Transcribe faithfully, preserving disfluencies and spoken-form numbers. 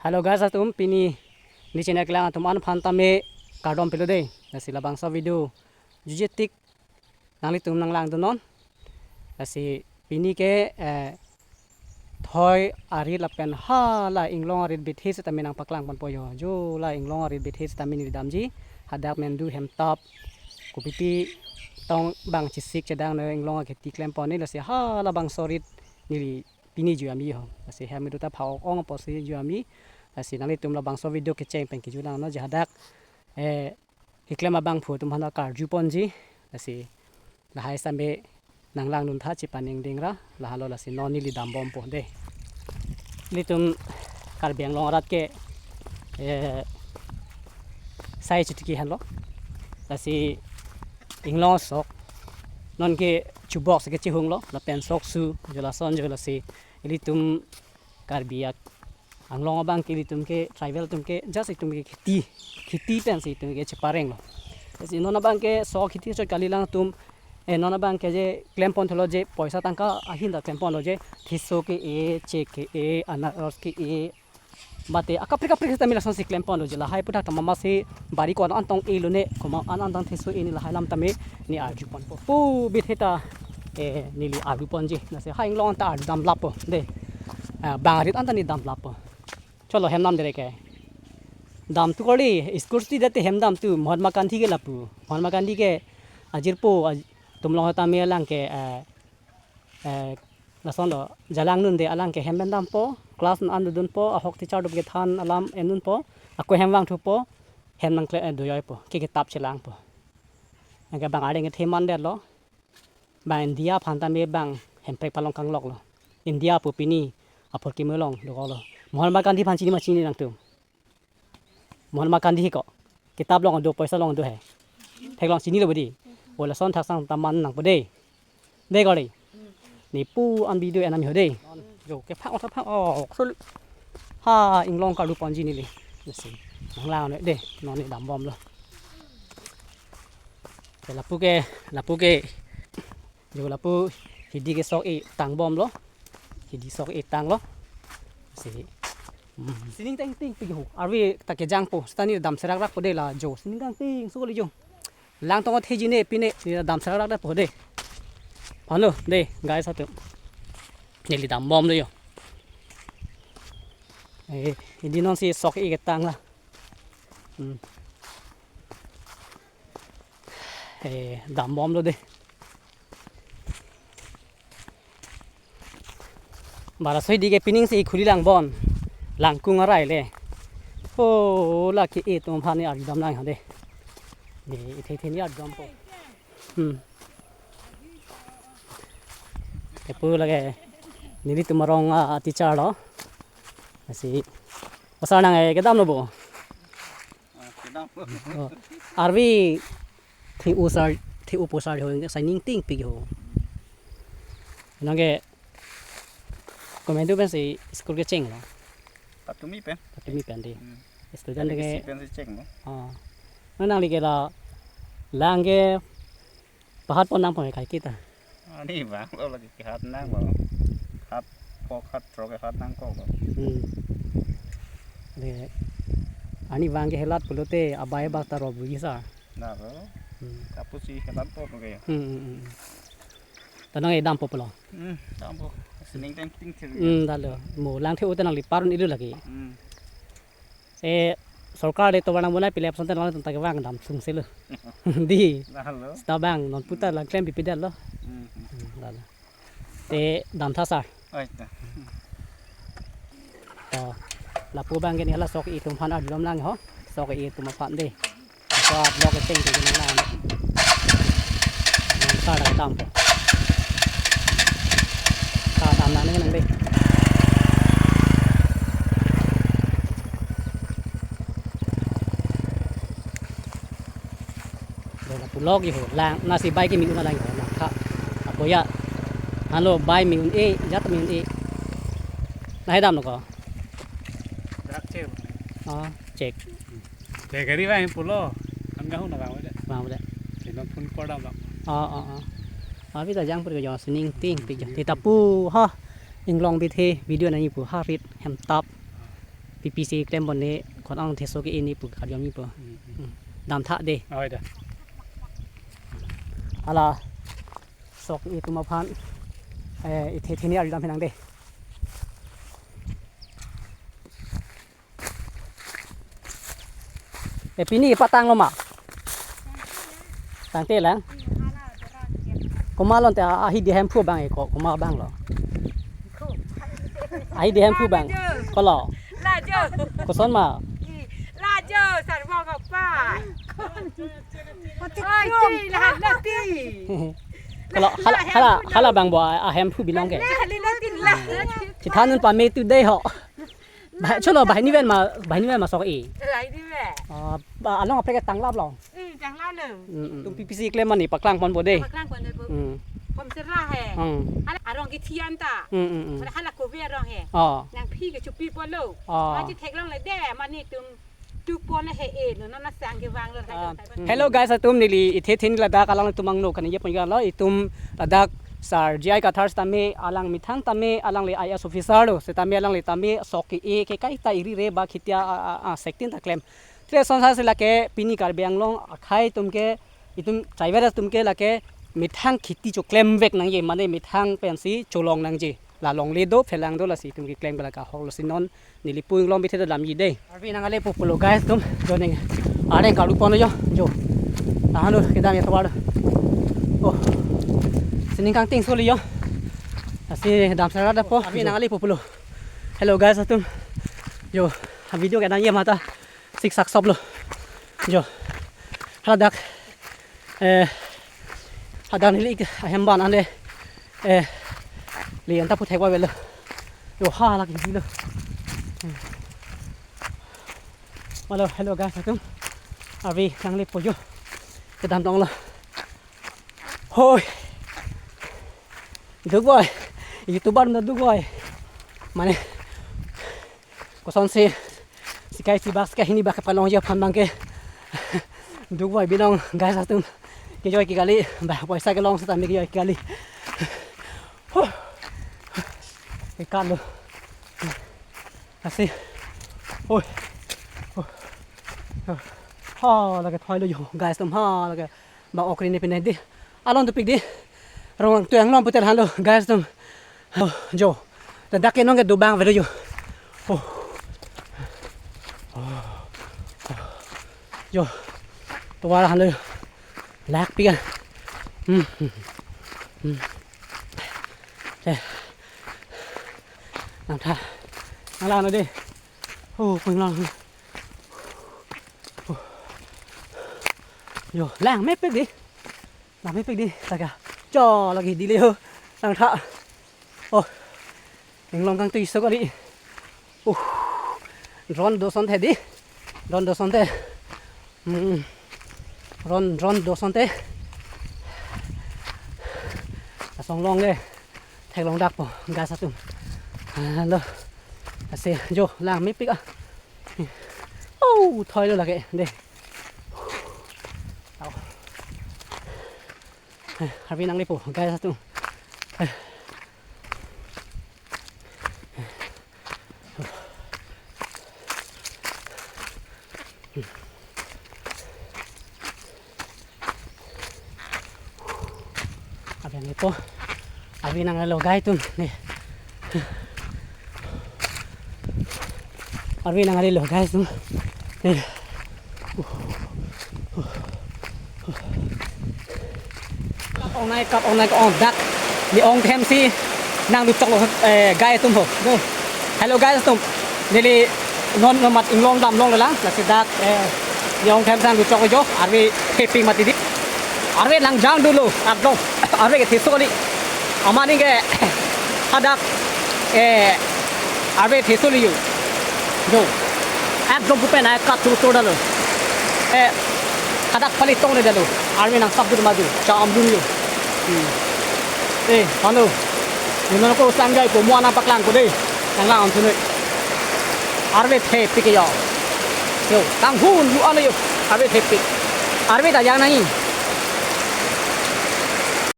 Hello guys atum, pini neli channel kelang atum an aphan tame kardom pilo dei. Lasi labangso video jujetik nanglitum nanglangdunnon. Lasi pini ke eh, thoi arit lapen hala inglong arit bithe sitame nangpaklangponpo jo. Jo la inglong arit bithe sitame neli damji. Hadak mendu hemtap kopipi tong bang chesik chedang ne inglong akheti klempon ne, lasi halabangso arit neli pini ju ami ho. Lasi hem itu ta phak ong apotsi ju ami. Lasi nanglitum labangso video kecheng pen kejulangnon, je hadak eh keklem abangphu atum aphan karjuponji. Lasi lahai sitame nanglangdun tha chepaningding ra lahelo. Lasi non neli dambompo dei. Ilitum Karbi Anglong arat ke eh sai chitiki henlo. Lasi inglong sok non ke chubok si kechihunglo, lapen sok su jo lason jo. Lasi ilitum Karbi ak Anglong abang ke ilitum ke tribal atum ke just itum ke kheti, kheti pensi itum ke cheparenglo. Lasi non abang ke sok kheti chot kalilang atum, eh non abang ke je klempon thulo je poisa tangka ahin ta klemponlo je, thiso ke-e, chek ke-e, anaros ke-e, mate akaprek kaprek sitame lasonsi klemponlo je. Lahai aphuthak ta mama si bari ko-an an tong-e lone, komat an an tang thiso e ne, lahai alam tame ne arjuponpo. Pu bithe ta eh neli arjuponji. Lasi ha inglong an ta arjudam lapo dei. Ah, bang arit an ta ne dam lapo. Cholo hem dam dere ke. Damtu kali, school student te hem damtu, Mahatma Gandhi ke lapu. Mahatma Gandhi ke ajirpo, aj-, tum long tame alang ke eh, eh, lason lo, jalang nun de alang ke hem pen dampo, class an dodunpo, ahok teacher atum kethan alam endunpo, ako hem vangthupo, hem nangkle eh, dojoipo, ke kitap chelangpo. Anke bang areng kethe mandetlo, bang India aphan tame bang hemprek palong kangloklo. India pu pini apor kimi along dokoklo. Mahatma Gandhi aphan chini ma chini nangtum? Mahatma Gandhi ko kitap along do, poisa along do he. Theklong chinilo bodi. O lason thaksang taman nangpo dei. Dei kali. Ne pu an video enam ho dei. Jo kephak ot phak o sol. Ha inglong karjuponji neli. Lasi nanglang dei, non ne dambomlo. Ke lapu ke, lapu ke. Jo lapu hidi ke sok-e tangbomlo. Hidi sok-e tanglo. Si. Hmm. Sining teng ting pik ho. Arve ta kejangpo. Seta ne dam serak rakpo dei la jo. Sining teng ting so kali jo. Lang tong theji ne pine ne dam serak rak po dei. Phanlo dei guys atum. Neli dambomlo jo. Eh, hidi non si sok-e ketang la. Hmm. Eh, dambomlo dei. Bara soi di ke pining si khuli langbom. Langkung arai le. O la ke-e atum aphan ne arjudam lang ha dei. Ne ithe ithe ne arjudampo. Hmm. Epu lake nelitum arong a teacher lo. Lasi. Pasar nang eh kedamlo bo. Ah, kedam. Oh. Arve the-o sar, the-o po sar ho, sining ting pik ho. Nang ke komantu pensi school kechenglo. Patumi pen. Patumi pen dei. Hmm. Student ke pensi chenglo. Ah. Nang nangli ke la lang ke pahat pon nangpo kai kita. Ani bang lo lake kehat nangpo. Hat kok hat throk kehat nangkoklo. Hmm. Dei. Ani bang ke helat pulote abai bak ta robu isa. Nalo. Hmm. Kapusi helatpo ke. Hmm, hmm, hmm. Ta nang edampo pulo. Hmm, dampo. Sining teng ting thir. Hmm, dalo. Mo lang the-o ta nangli parun ilu lake. Hmm. Eh, sorkar dei tovar nang bunai pilep sonten lang tang vang dam sung selo. Dei. Nalo. Seta bang non puta lang klem pipedetlo. Hmm, hmm. Hmm, dalo. Te dam tha sar. Oi, ta. To, lapu bang ke ne la sok-e atum aphan arjulom lang ho. Sok-e atum aphan dei. Sa vlog ke teng ke nang lang. Nang sa dak dampo. Sa dam nang nang dei. Dei lapu lok yo lang, nasi bai kimi una lang yo lang kha. Apo ya. Halo bai mi un-e, jat mi un-e. Nahai damlo ko. Drak che. Ah, chek. Te gari vang pulo. Angga hu na vang wala. Vang wala. Te non phun kor damlo. Ah, ah, ah. Avi ta jang pur ke jo sining ting pik jo. Te ta pu ha. Inglong bithe video nangji pu ha rit hemtap. P P C klem bon ne kon ang theso ke ini pu karjong ni po. Hmm, hmm. Hmm. Damtha de. Oi da. Hala sok itum aphan, eh, ithe theni ari dam henang de. Eh, pini patanglo ma? Tangte lang. Komat lo te, ahi di hemphu abang e ko, komat abang lo? Ahi di hemphu abang. Kolo. Lajo. Koson ma? Lajo, sarwa kapa. Oi, ti, lahat na ti. Kolo, hala, hala, hala abang bo a, ahemphu binong ke. Lahat na ti, lahat. Chithanun pame tu dei ho. Bah, cholo, banghini pen ma, banghini pen ma sok e. Banghini pen. Ah, ba, along kaprek ke tanglap lo. Hmm, tanglap lo. Hmm, hmm. Itum P P C klem mane paklang pon po de. Paklang pon de po. Hmm. Kom serla he. Hmm. Hala arong kethian ta. Hmm, hmm, hmm. Hala, hala kopi arong he. Oh. Nangphi ke chupi pon lo. Oh. Maji theklong le de, mane itum tu pon he e, no, no, na sang kevang lo. Ah. Hmm. Hello guys atum, neli ithe theni ladak alanglitum angno kaningje pon lo, itum ladak Sir J I Kathar sitame alang methang tame alangli I A S officer lo, sitame alangli tame sok ke-e ke kaita iri re ba khitia a, a, a, sektin ta klem. Tre son sa sila ke pini Karbi Anglong akhei atum ke, itum tribal atum ke lake methang kheti choklem vek nangji, mane methang pensi cholong nangji. La longle do, phelang do, lasi itum keklem ke la kahok lo si non neli pu inglong bithe do damji de. Arve nangle po pulo guys atum, jo ning areng kalu pon jo, jo. Tahan lo kedam ya tovar. Oh. Sining kangting soli jo. Asi dam sara da po. Arve nangle po pulo. Hello guys atum. Jo, a video kedam ye mata. Siksak sop lo. Jo. Hala dak. Eh, hadak neli ik ahem ban ande, eh, li anta pu thek ba velo. Jo, hala ke di lo. Malo, hello guys atum. Arve nangle po jo. Kedam tong lo. Hoi. Duk boi. YouTuber na duk boi. Mane. Kosonsi sikai si bas ke hini bak palongji aphan abang ke duk boi binong guys atum, kejoi ke kali, ba poisa kelong seta me kejoi ke kali. Huh. Ke kalo. Asi. Oi. Huh. Ha, lake thoi lo jo guys atum, ha, lake ba okri ne pinai di. Along dopik di. Rong tu yang long puter halo guys atum. Oh, jo. Ladak ke nong ke dobang velo jo. Oh. Oh. Jo. Tovar halo. Lak pika. Hmm. Hmm. Hmm. Eh. Nangtha. Nanglang no de. Oh, pung lang. Oh. Jo, lang mepik di. Lang mepik di, taga. Jo, lake di le ho. Nangtha. Oh. Inglong kangtui so kali. Uh. Drone do asonte di. Drone do asonte. Hmm. Drone, drone do asonte. Asong long le. Theklong dak po, guys atum. Halo. Asi, jo, lang mepik ah. Oh, thoi lo lake, de. Au. Eh, arve nangle po, guys atum. Eh. Arve nangle po. Arve nangle lo guys atum. Ne. Arve nangle lo guys atum. Ne. Ong nai kap, ong nai kap, ong dak. Ne ong them si nanglut chok lo, eh, guys atum ho. Hello guys atum. Neli non non mat inglong dam long le lang. Lasi dak, eh, ne ong them si nanglut chok jo. Arve thepik mati di. Arve lang jang dolo. Adong. Arve kethe so kali. Amani ke hadak, eh, arve the so li yo. Jo. Ekdom pupen ai kat tur tur dalo. Eh, hadak pali tong le dalo. Arve nang sap dur madu. Cham dur yo. Hmm. Eh, halo. Yun ko sang jai ko mo ana paklang ko de. Nanglang on thunoi. Arve thepik yo. Yo, tang hun yu ano yo. Arve thepik. Arve ta yang nai.